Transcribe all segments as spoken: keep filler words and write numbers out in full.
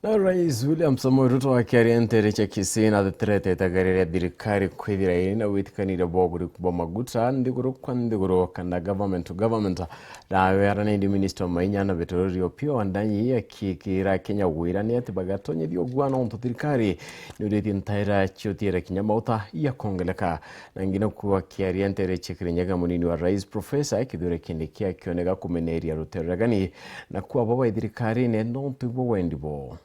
Na Rais William Samoei Ruto akiaria nteere cia Kisii natheteretete gari ria thirikari kwithira iri na witikaniria bwa uburiku bwa maguta nthiguru kwa nthiguru, kana government to government. Nawe arana indi minister wa mainya na petroli Opiyo Wandayi akiikira Kenya wirani ati bagatonyithia ugwano untu thirikari niuritie ntaira ciutiira kinya mauta ya kongeleka. Na ngina kuo akiaria nteere cia Kirinyaga, munini wa rais Professor Kithure Kindiki akioneka kumeneria ruteere rwa ageni na kuaba bai thirikarine nontu ibwo wendi bo.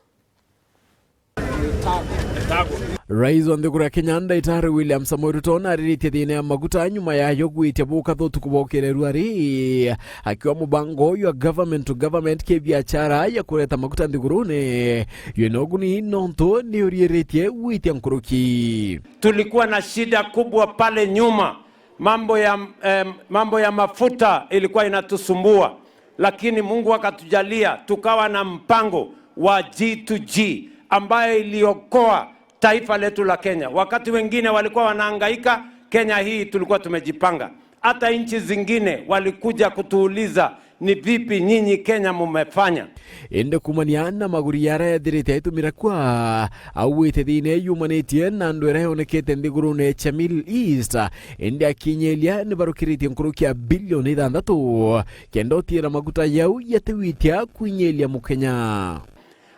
Rais wa nthiguru ya Kenya, Ndaitari William Samoei Ruto, nariritie thiina ya maguta nyuma yayo gwitia buka thutuku bwa ukireru ari akiwa mubango uyu wa government to government kibiachara ya kureta maguta nthigurune yina uguni nontu ni uriiritie gwitia nkuruki. Tulikuwa na shida kubwa pale nyuma, mambo ya, em, mambo ya mafuta ilikuwa inatusumbua, lakini Mungu akatujalia tukawa na mpango wa G to G ambayo iliokoa taifa letu la Kenya. Wakati wengine walikuwa wanahangaika, Kenya hii tulikuwa tumejipanga. Hata nchi zingine walikuja kutuuliza, "Ni vipi nyinyi Kenya mumefanya?" Indi kumania na maguri yaria ethirite aitumira kwa, augite thiina yumanitie na ndwera yonekete nthigurune cia Middle East, indi akinyiria ni barukiritie nkuruki ya bilioni ithanthatu kenda utiira maguta yau yatiwitia kwinyiria Mukenya.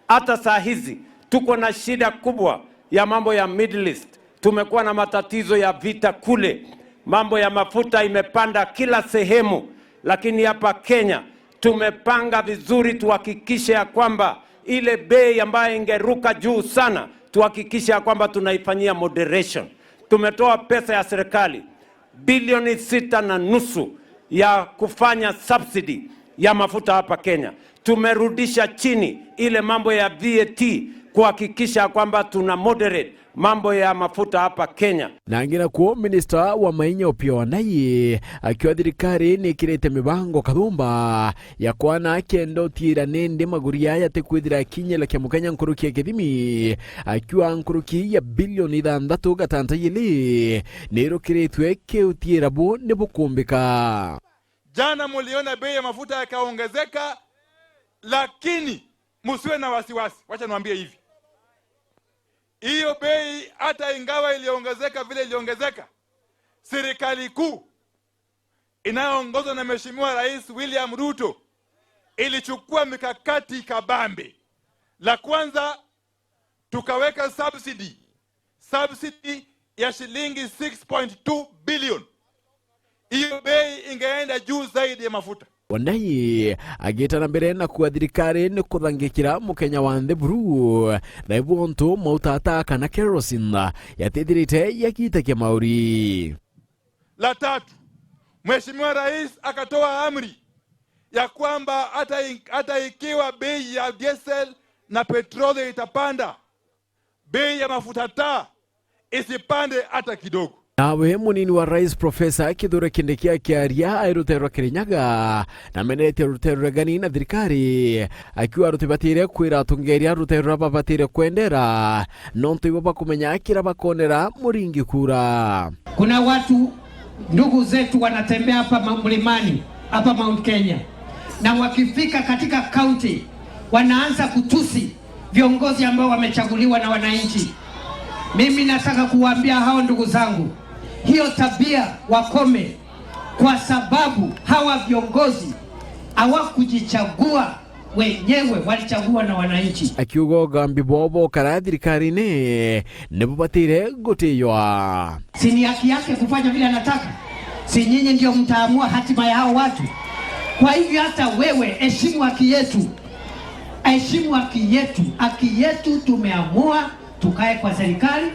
Hata saa hizi tuko na shida kubwa ya mambo ya Middle East. Tumekuwa na matatizo ya vita kule, mambo ya mafuta imepanda kila sehemu, lakini hapa Kenya tumepanga vizuri tuhakikishe ya kwamba ile bei ambayo ingeruka juu sana, tuhakikishe ya kwamba tunaifanyia moderation. Tumetoa pesa ya serikali bilioni sita na nusu ya kufanya subsidy ya mafuta hapa Kenya. Tumerudisha chini ile mambo ya V A T kuhakikisha kwamba tuna moderate mambo ya mafuta hapa Kenya. Na ngina kuo, minister wa mainya Opiyo Wandayi akiwa thirikari ni ikirite mibango kathumba ya kwana kenda utiira nindi maguri yaya atikwithira akinyela kia Mukenya nkuruki ya kithimi, akiwa nkuruki ya bilioni ithanthatu gatanta ili nirukiritwe kiutiira bu ni bukumbika. Jana muliona bei ya mafuta yakaongezeka, lakini musiwe na wasiwasi. Wacha niwaambie hivi, hiyo bei hata ingawa iliongezeka vile iliongezeka, serikali kuu inayoongozwa na Mheshimiwa Rais William Ruto ilichukua mikakati kabambe. La kwanza, tukaweka subsidy, subsidy ya shilingi six point two billion. Hiyo bei ingeenda juu zaidi ya mafuta. Wandayi agita na mbere na kuuga thirikari ni kuthangikira Mukenya wa nthi buru, na ibu untu mauta ta kana kerosene yatithirite yagitagia mauri. La tatu, Mheshimiwa Rais akatoa amri ya kwamba hata in-, hata ikiwa bei ya diesel na petroli itapanda, bei ya mafuta taa isipande hata kidogo. Nawe munini wa rais Professor Kithure Kindiki akiaria ai ruteere rwa Kirinyaga, nameneretie ruteere rwa ageni na thirikari, akiuga rutibatire kwira atongeria ruteere ruria babatire kwendera, nontu ibo bakumenya kira bakonera muringi kura. Kuna watu, ndugu zetu wanatembea hapa ma-, mlimani, hapa Mount Kenya, na wakifika katika county, wanaanza kutusi viongozi ambao wamechaguliwa na wananchi. Mimi nataka kuwaambia hao ndugu zangu, hiyo tabia wakome, kwa sababu hawa viongozi hawakujichagua wenyewe, walichagua na wananchi. Akiuga ugambi bwao bokara thirikarine nibubatire gutiywa. Si ni haki yake kufanya vile anataka? Si nyinyi ndio mtaamua hatima ya hao watu? Kwa hivyo hata wewe heshimu haki yetu. Heshimu haki yetu. Haki yetu tumeamua tukae kwa serikali.